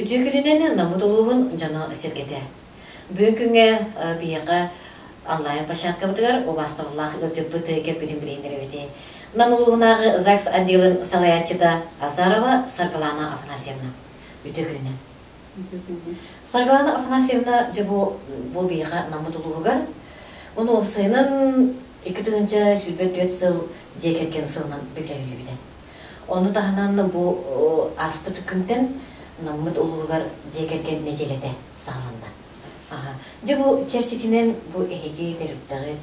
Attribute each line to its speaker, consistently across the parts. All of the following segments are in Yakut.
Speaker 1: Үтүө күнүнэн Наммыт улууһун дьоно-сэргэтэ. Бүгүн күҥҥэ биһиэхэ онлайн площадкабытыгар убаастабыллаах ыалдьыппыт кэлбитин билиһиннэрэбит. Нам улууһунааҕы ЗАГС отделын салайааччыта Азарова Саргылана Афанасьевна. Үтүө күнүнэн. Саргылана Афанасьевна дьэ бу биһиэхэ Наммыт улууһугар уну уопсайынан 2024 сыл дьиэ кэргэн сылынан биллэриллибитэ. Ону таһынан бу ааспыт күнтэн Наммыт улууһугар дьиэ кэргэн нэдиэлэтэ саҕаланна. Дьэ бу чэрчитинэн бу эһиги тэрилтэҕит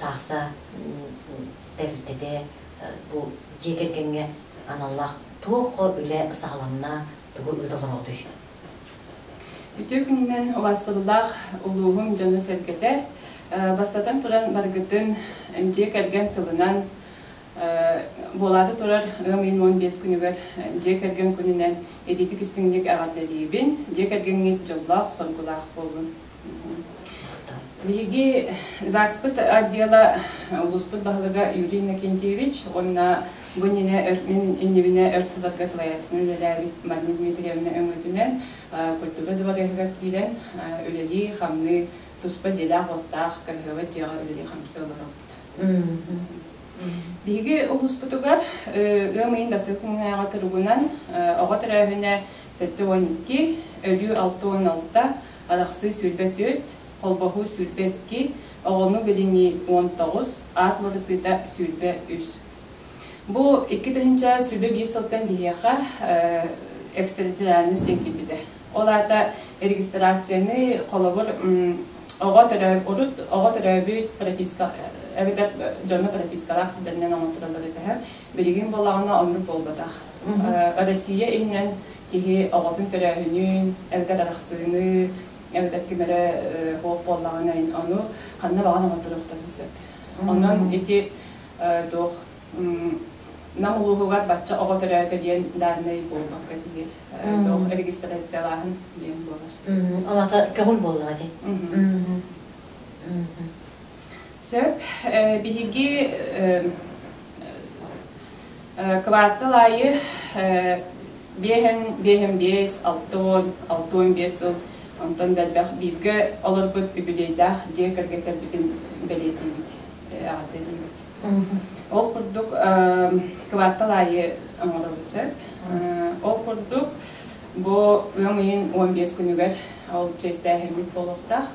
Speaker 1: саахса тэрилтэтэ бу дьиэ кэргэҥҥэ аналлаах туох үлэ саҕаланна, тугу ыыта олороҕутуй?
Speaker 2: Үтүө күнүнэн убаастабыллаах улууһум дьоно-сэргэтэ, бастатан туран барыгытын дьиэ кэргэн сылынан Буолаары турар ыам ыйын 15 күнүгэр дьиэ кэргэн күнүнэн итиитик истиҥник эҕэрдэлиибин. Дьиэ кэргэҥҥит дьоллоох, соргулаах буоллун. Биһиги ЗАГСпыт отдела улууспут баһылыга Юрий Иннокентьевич уонна бу иннинэ мин иннибинэ өр сылларга салайааччынан үлэлээбит Марина Дмитриевна өҥөтүнэн культура дыбарыаһыгар киирэн үлэлии-хамныы туспа дьиэлээх-уоттаах кыраһыабай дьиэҕэ үлэлии-хамсыы олоробут. Биһиги улууспутугар ыам ыйын бастакы күннээҕи туругунан оҕо төрөөһүнэ 72, өлүү 66, арахсыы 24, холбоһуу 22, оҕону билинии 19, аат уларытыыта 23. Бу 2021 сылтан биһиэхэ экстерриториальность диэн киирбитэ. Ол аата регистрацияны холобур оҕо төрөөбүт урут оҕо төрөөбүт прописка эбэтэр дьоно пропискалаах сирдэринэн оҥоттороллор этэ. Билигин буоллаҕына оннук буолбатах. Россия иһинэн киһи оҕотун төрөөһүнүн, эбэтэр арахсыыны, эбэтэр ким эрэ суох буоллаҕына ону ханна баҕар оҥотторуохтарын сөп. Онон ити туох Нам улууһугар бачча оҕо төрөөтө диэн дааннай буолбакка тиийэр. Туох регистрациялааһын диэн буолар.
Speaker 1: Ол аата көҥүл буоллаҕа дии.
Speaker 2: Сөп. Биһиги квартал аайы биэһэн биэһэн биэс, 60, 65 сыл онтон да элбэх бииргэ олорбут үбүлүөйдээх дьиэ кэргэттэрбитин бэлиэтиибит, эҕэрдэлиибит. Ол курдук квартал аайы оҥоробут сөп. Ол курдук бу ыам ыйын 15 күнүгэр ол чиэстээһиммит буолуохтаах.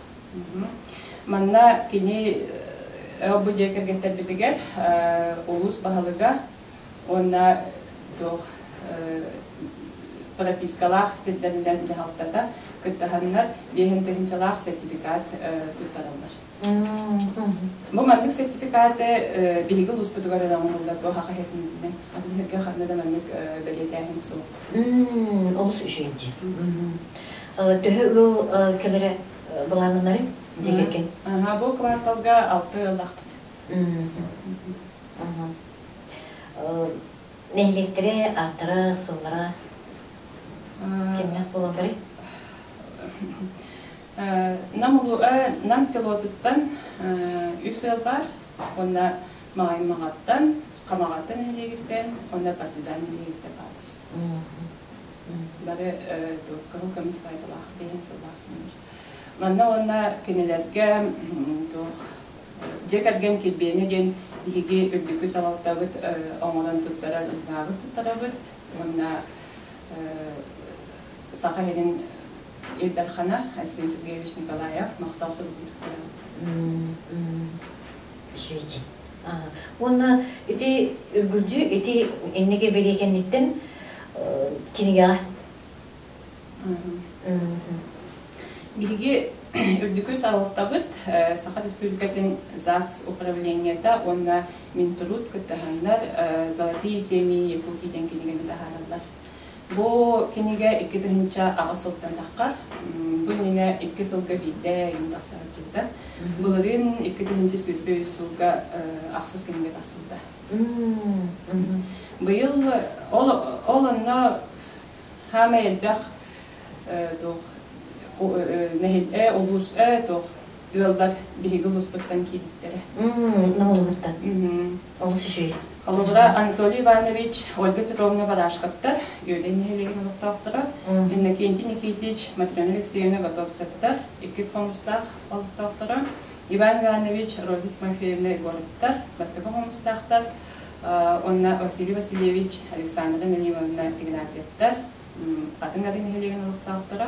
Speaker 2: Манна кини бу дьиэ кэргэттэрбитигэр улуус баһылыга уонна туох пропискалаах сирдэринэн дьаһалтата кыттыһаннар биэһин тыһыынчалаах сертификат туттараллар. Бу маннык сертификаты биһиги улууспутугар эрэ оҥоһуллар туох хаһыатынан атын сиргэ ханна да маннык бэлиэтээһин суох.
Speaker 1: Олус үчүгэй дии. Төһө ыал кэлэрэ былааннанарый дьиэ кэргэн?
Speaker 2: Бу кварталга алты ыаллаахпыт.
Speaker 1: Нэһилиэктэрэ, ааттара, сыллара кимнээх буолалларый?
Speaker 2: Нам улуу Нам селотуттан үс ыал баар уонна Маҕай-Маҕаттан, Хамаҕатта нэһилиэгиттэн уонна Партизан нэһилиэгиттэн бааллар. Бары кыһыл көмүс свадьбалаах, биэһин сыллаах дьоннор. Манна уонна кинилэргэ туох дьиэ кэргэн килбиэнэ диэн биһиги үрдүкү салалтабыт оҥорон туттарар знагы туттарабыт уонна Саха сирин Ил Дархана Айсен Сергеевич Николаев махтал суругун туттарабыт.
Speaker 1: Үчүгэй. Уонна ити үргүлдьү ити инники бэлиэ кэнниттэн кинигэҕэ
Speaker 2: Биһиги үрдүкү салалтабыт Саха Республикатын ЗАГС управлениета уонна Минтруд кыттыһаннар «Золотые семьи Якутии» диэн кинигэни таһаараллар. Бу кинигэ 2008 сылтан таххар. Бу иннинэ икки сылга биирдэ ыйын тахса сылдьыбыта. Былырыын 2023 сылга ахсыс кинигэ тахсыбыта. Быйыл ол, ол онно хаамай элбэх туох нэһилиэ улуус туох Ыаллар биһиги улууспуттан киирбиттэрэ.
Speaker 1: Нам улууһуттан. Олус үчүгэй.
Speaker 2: Холобура, Анатолий Иванович, Ольга Петровна Барашковтар, Үөдэй нэһилиэгин олохтоохторо, Иннокентий Никитич, Матрена Алексеевна Готовцевтар, иккис хомустаах олохтоохторо, Иван Иванович, Роза Тимофеевна Егоровтар, бастакы хомустаахтар, уонна Василий Васильевич, Александра Даниловна Игнатьевтар, Хатыҥ Арыы нэһилиэгин олохтоохторо,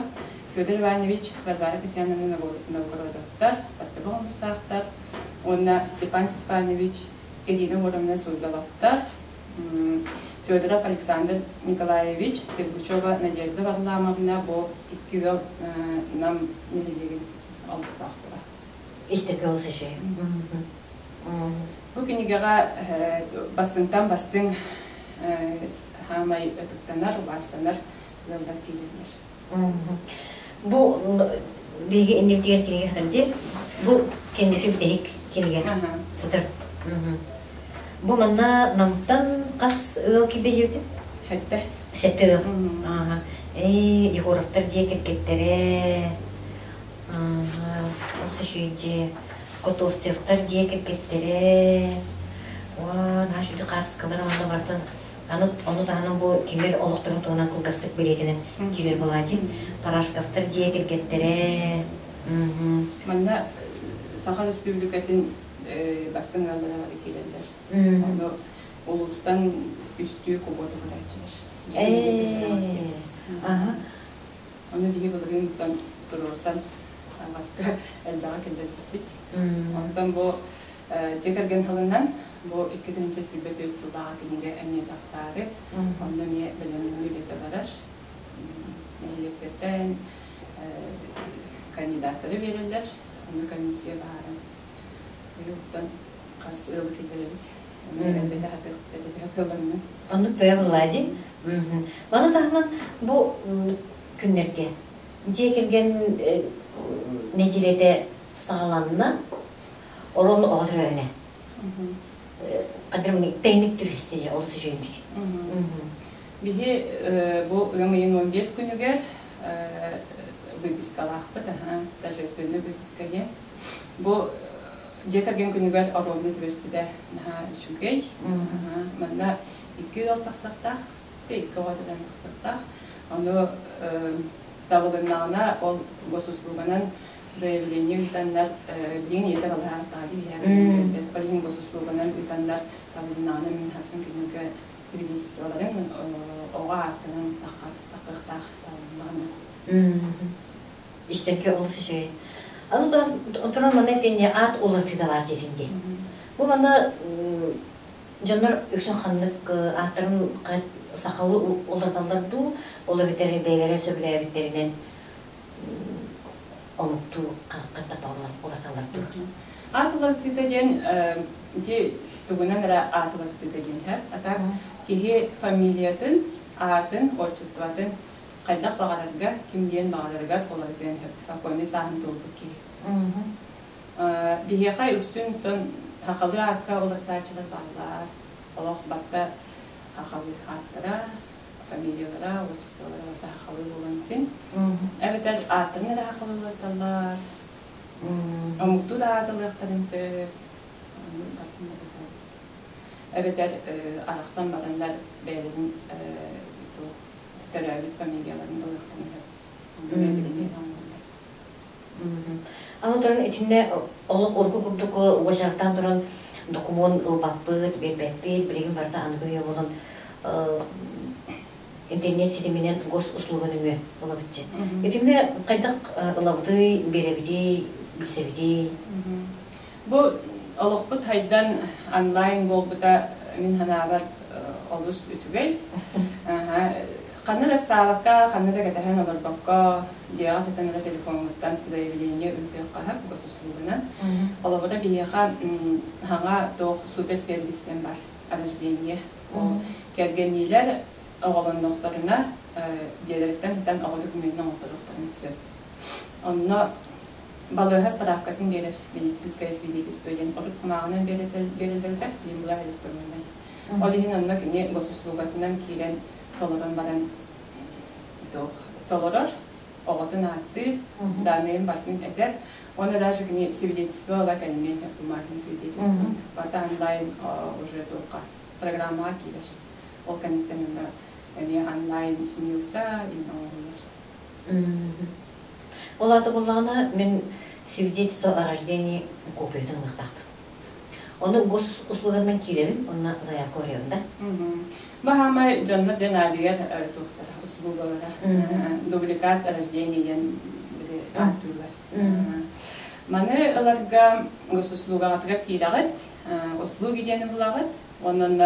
Speaker 2: Федор Иванович, Варвара Касьяновна Новгородовтар, бастакы хомустаахтар, уонна Степан Степанович, Ирина Егоровна Суздаловтар, Федоров Александр Николаевич, Сергучева Надежда Варламовна бу икки ыал Нам нэһилиэгин олохтоохторо.
Speaker 1: Истэргэ олус үчүгэй.
Speaker 2: Бу кинигэҕэ бастыҥтан бастыҥ хаамай ытыктанар, убаастанар ыаллар киирэллэр.
Speaker 1: Бу биһиги иннибитигэр кинигэ сытар Бу кэнники бүтэһик кинигэ сытар. Бу манна Намтан хас ыал киирдэ диэбитим?
Speaker 2: Сэттэ.
Speaker 1: Сэттэ ыал. Ээ, Егоровтар дьиэ кэргэттэрэ. Ол үчүгэй дьиэ. Готовцевтар дьиэ кэргэттэрэ. Уа, наһаа үчүгэй хаартыскалар онно бартын. Аны ону таһынан бу кинилэр олохторун туһунан кылгастык бэлиэтэнэн киирэр буолааччы. Парашковтар дьиэ кэргэттэрэ.
Speaker 2: Манна Саха Республикатын бастыҥ ыаллара бары киирэллэр. Ону улуустан үстүү кубуота көрөөччүлэр. Ону биһи былырыын туруорсан аҕаска элбэҕи киллэрбиппит. Онтон бу дьиэ кэргэн сылынан бу 2024 сыллааҕы кинигэ эмиэ тахсаары, онно эмиэ бэлэмнэнии үлэтэ барар. Нэһилиэктэртэн кандидаттары биэрэллэр, ону комиссия баһааран быйылтан хас ыалы киллэрэбит. Эмиэ элбэтэ сатыахпыт этэ.
Speaker 1: Оннук бэйэ буоллаа дии. Маны таһынан бу күннэргэ дьиэ кэргэн нэдиэлэтэ саҕаланна, орон оҕо төрөөһүнэ. Қадырым тэйник түбэстэ олус үчүгэйдик.
Speaker 2: Биһи бу ыам ыйын 15 күнүгэр выпискалаахпыт, торжественный выписка диэн. Бу дьиэ кэргэн күнүгэр оруобуна түбэспитэ наһаа үчүгэй. Манна икки ыал тахсахтаах, икки оҕо төрөөн тахсахтаах. Ону табылыннаҕына ол госуслуганан заявление ыытаннар билигин ийэтэ балаһа таһаги биһээбит ол иһин госуслуганан ыытаннар табылыннаҕына мин хасын кинилэргэ свидетельстволарын оҕо ааттанан таххыахтаах табылыннаҕына.
Speaker 1: Истэргэ олус үчүгэй. Аны туран манна этинни аат уларытыыта баар диэтин дии. Бу манна дьоннор үксүн ханнык ааттарын сахалыы уларыталлар дуу, ол эбэтэр бэйэлэрэ сөбүлээбиттэринэн омуктуу уларыталлар дуу?
Speaker 2: Аат уларытыыта диэн ити тугунан эрэ аат уларытыыта диэн а так киһи фамилиятын, аатын, отчествотын хайдах баҕарарга, ким диэн баҕарарыгар уларытыан сөп. Сокуоннай сааһын туолбут киһи. Биһиэхэ үксүн сахалыы аакка уларытааччылар бааллар. Олох барыта сахалыы ааттара, фамилиялара, отчестволара барыта сахалыы буолан син. Эбэтэр ааттарын эрэ сахалыы уларыталлар. Омуктуу да аатылыахтарын сөп. Эбэтэр арахсан бараннар бэйэлэрин төрөөбүт фамилияларын ылыахтарын сөп. Онно билигин оҥороллор.
Speaker 1: Аны туран итиннэ олох урукку курдук уочараттаан туран докумуон ылбаппыт, биэрбэппит, билигин барыта аныгы үйэ буолан интернет ситиминэн госуслуга нөҥүө ылабытчы. Итиннэ хайдах ылабытый, биэрэбитий, билсэбитий?
Speaker 2: Бу олохпут хайдан онлайн буолбута мин санаабар олус үчүгэй. Ханна да ыксаабакка, ханна да кэтэһэн олорбокко, дьиэҕэ сытан эрэ телефоҥҥуттан заявление ыытыахха сөп госуслугунан. Холобура, биһиэхэ хаҥа туох суперсервис диэн бар, рождение. Кэргэнниилэр оҕолоннохторуна дьиэлэриттэн сытан оҕо докумуонун оҥотторуохтарын сөп. Онно балыыһа справкатын биэрэр медицинское свидетельство диэн урут кумааҕынан биэрэллэрэ, билин была электроннай. Ол иһин онно кини госуслугатынан киирэн толорон баран толорор, оҕотун ааттыыр, данныйын барытын этэр. Оны даже кини свидетельство ыла кэлимиэн бумажное свидетельство. Барыта онлайн уже туохха программаҕа киирэр. Ол кэнниттэн онно эмиэ онлайн СНИЛСа оҥоһуллар.
Speaker 1: Ол аата буоллаҕына, мин свидетельство о рождении копиятын ылыахтаахпын. Ону госуслуганнан киирэбин, онно заявка оҥоробун да?
Speaker 2: Баһаамай дьоннор диэн аадыгар туохтара, услугалара, дубликат рождения диэн ааттыыллар. Маны ыларга госуслугаҕытыгар киирэҕит, услуги диэни булаҕыт, онон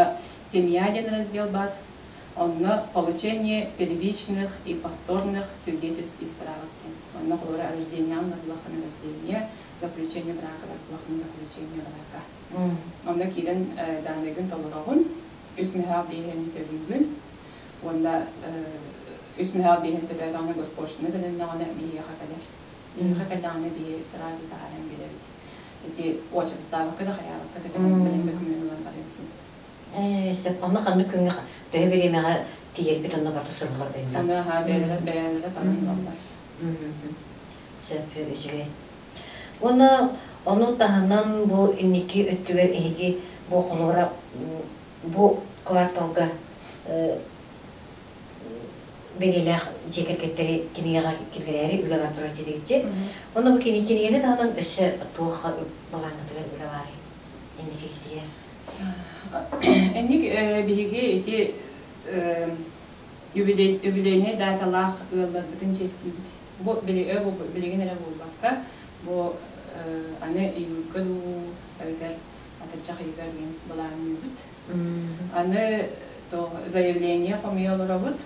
Speaker 2: семья диэн раздел бар, онно получение первичных и повторных свидетельств и справок диэн. Онно холобура рождение булаххына рождение, заключение брака булаххына заключение брака. Онно киирэн даанныйгын толороҕун, үс мөһөөх биэһэни төлүүгүн, уонна үс мөһөөх биэһэн төлөөтөҕүнэ госпошлина төлөннөҕүнэ биһиэхэ кэлэр. Биһиэхэ кэллэҕинэ биһи сразу таһааран биэрэбит. Ити очередтаабакка да хайаабакка да кэлэн бэлэм документ ылан барыан син.
Speaker 1: Сөп. Онно ханнык күҥҥэ төһө бириэмэҕэ тиийэрбит онно барыта суруллар бэйэлэр.
Speaker 2: Аны аһаа бэйэлэрэ бэйэлэрэ талан ылаллар.
Speaker 1: Сөп, үчүгэй. Уонна ону таһынан бу инники өттүгэр эһиги бу холобура бу кварталга бэлиэлээх дьиэ кэргэттэри кинигэҕэ киллэрээри үлэ бар турар дьиэлэгиччи. Онно бу кинигэни таһынан өссө туох былааҥҥытыгар үлэ баарый инники китигэр?
Speaker 2: Инник биһиги ити юбилейнай даталаах ыалларбытын чэстиибит. Бу билигин эрэ буолбакка, бу аны июльга дуу эбэтэр атырдьах ыйыгар диэн былаанныыбыт. Аны туох заявление хомуйа олоробут.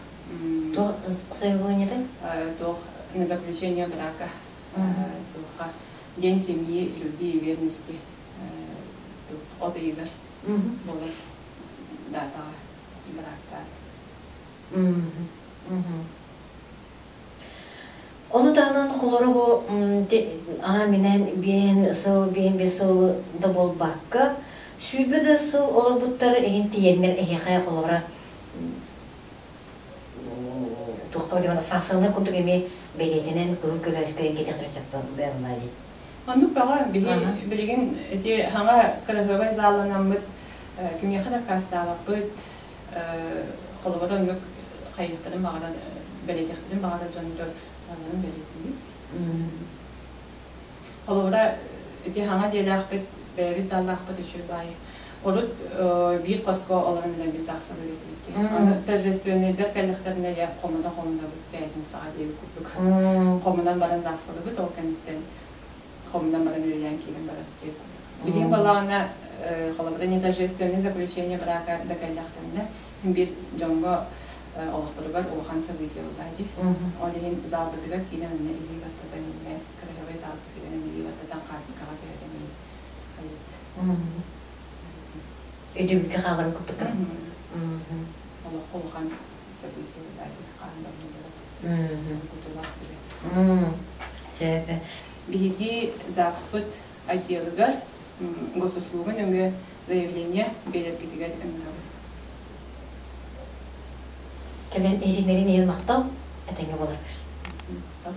Speaker 1: Туох заявлениета?
Speaker 2: Туох на заключение брака. Туохха День семьи, любви и верности от ыйыгар буолар датаҕа брактаар.
Speaker 1: Ону таһынан холоро бу анаан-минээн биэһин сыл, биэһин биэс сыл да буолбакка, 20 да сыл олорбуттар иһин тиийэннэр эһиэхэ холобура туохха диэн саахсаланар курдук эмиэ бэлиэтэнэн кыһыл көлөөскө кэтэхтэрэ сөп буолла дии.
Speaker 2: Оннук бөҕө биһи билигин ити хаҥа кыраһыабай залланаммыт кимиэхэ да аккаастаабаппыт холобура оннук хайыахтарын баҕарар бэлиэтиэхтэрин баҕарар дьоннор барыларын бэлиэтиибит. Холобура ити хаҥа дьиэлээхпит бэйэбит заллаахпыт үчүгэй баайы. Урут биир хоско олорон элэммит саахсалыыр этибит. Аны торжественныйдар кэллэхтэринэ я хомуна-хомунабыт бээтинсэҕэ диэбит курдук. Хомунан баран саахсалыбыт, ол кэнниттэн хомунан баран үлэлээн киирэн барар диэбит курдук. Билигин балаҕана холобура не торжественное заключение брака да кэллэхтэринэ биир дьоҥҥо олохторугар улахан событие буолла дии. Ол иһин залбытыгар киирэн онно илии баттатан иннэ кыраһыабай залга киирэн илии баттатан хаартыскаҕа түһэрэн
Speaker 1: Өйдөбүлгэ хааларын курдук.
Speaker 2: Олоххо улахан событие буолла дии хаан домнулара. Кутулаах түгэн.
Speaker 1: Сөп.
Speaker 2: Биһиги ЗАГСпыт отделыгар госуслуга нөҥүө заявление биэрэргитигэр ыҥырабыт.
Speaker 1: Кэлэн иһитиннэрин иһин махтал, этэҥҥэ буоларгар.
Speaker 2: Махтал.